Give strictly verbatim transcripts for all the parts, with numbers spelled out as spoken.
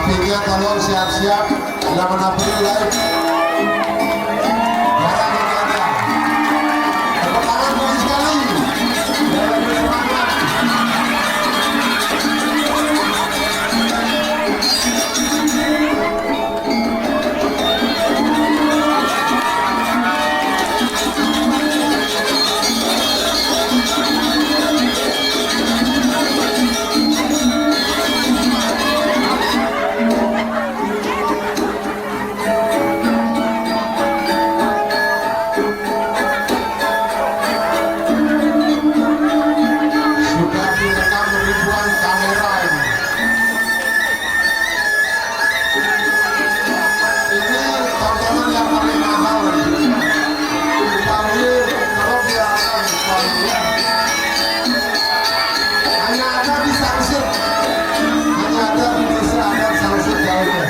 Timnya tolong siap-siap, yang mana perlu live. Barang ini ada. Tepuk tangan dulu sekali. Biar lebih semangat. Sudah direkam ribuan kamera ini. Ini tontonan yang paling mahal. Dipanggil kalau dilarang dipanggil. Hanya ada di Sangsut. Hanya ada di desa adat Sangsut jauhnya.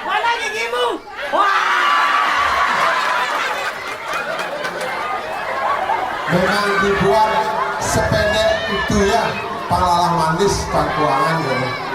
Mana gigimu? Wah! Memang dibuat sependek itu ya, panglalah manis, pangkuangan ya.